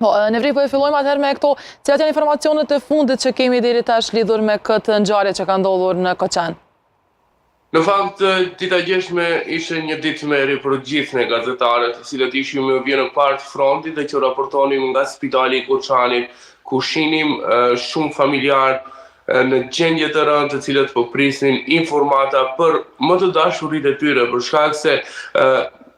Po, Nevri, po e fillojmë atëherë me këto, cilat janë informacionet e fundit që kemi deri tash lidhur me këtë ngjarje që ka ndodhur në Koçan? Në fakt, dita e djeshme ishte një ditë tmerri për gjithë ne gazetarët, të cilët ishim në vijën e parë të frontit dhe që raportonim nga spitali i Koçanit, ku shihnim shumë familjarë në gjendje të rëndë, të cilët po prisnin informata për më të dashurit e tyre, për shkak se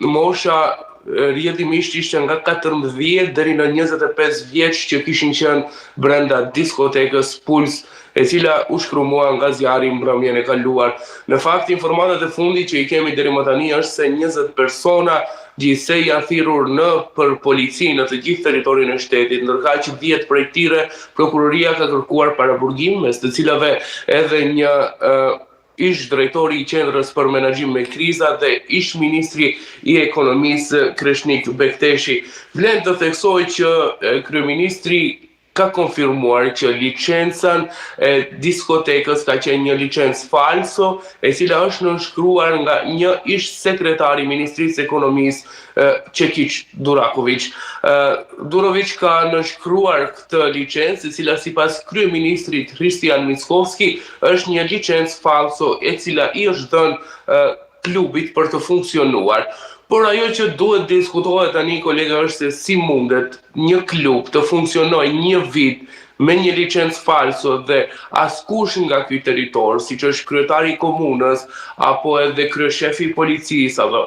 mosha rrjedhimisht ishte nga 14 deri në 25 vjeç që kishin qenë brenda diskotekës Puls, e cila u shkrumua nga zjarri mbrëmjen e kaluar. Në fakt, informatat e fundit që i kemi deri më tani është se 20 persona gjithsej janë thirrur nëpër polici në të gjithë territorin e shtetit, ndërkaq 10 prej tyre prokuroria ka kërkuar paraburgim, mes të cilave edhe një ish drejtori i Qendrës për Menaxhim me Kriza dhe ish ministri i Ekonomisë Kreshnik Bekteshi. Vlen të theksoj që kryeministri ka konfirmuar që licencën e diskotekës ka qenë një licencë falso, e cila është nënshkruar nga një ish sekretar i Ministrisë së Ekonomisë, Çekiç Durakoviq. Duroviq ka nënshkruar këtë licencë, e cila sipas kryeministrit Hristijan Mickoski është një licencë falso, e cila i është dhënë klubit për të funksionuar. Por ajo që duhet diskutohet tani kolega është se si mundet një klub të funksionojë një vit me një licencë falso dhe askush nga ky territor, siç është kryetari i komunës apo edhe kryeshefi i policisë apo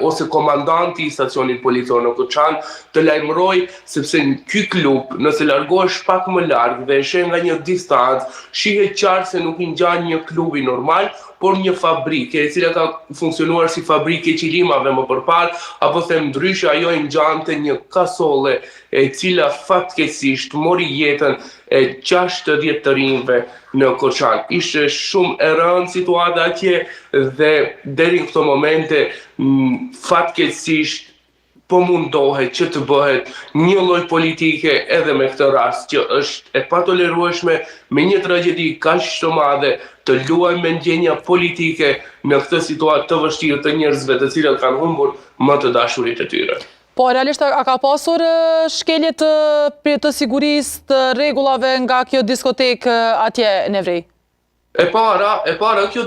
ose komandanti i stacionit policor në Koçan të lajmërojë sepse ky klub, nëse largohesh pak më larg dhe e sheh nga një distancë, shihet qartë se nuk i ngjan një klubi normal, por një fabrike e cila ka funksionuar si fabrikë e qilimave më përparë, apo them ndryshe ajo i ngjante një kasolle e cila fatkeqësisht mori jetën e 60 të rinjve në Koçan. Ishte shumë e rëndë situata atje dhe deri në këto momente fatkeqësisht po mundohet që të bëhet një lloj politike edhe me këtë rast që është e patolerueshme me një tragjedi kaq të madhe të luajmë me ndjenja politike në këtë situatë të vështirë të njerëzve të cilët kanë humbur më të dashurit e tyre. Po, realisht a ka pasur shkelje të, të sigurisë të rregullave nga kjo diskotekë atje Nevri? E para, e para kjo.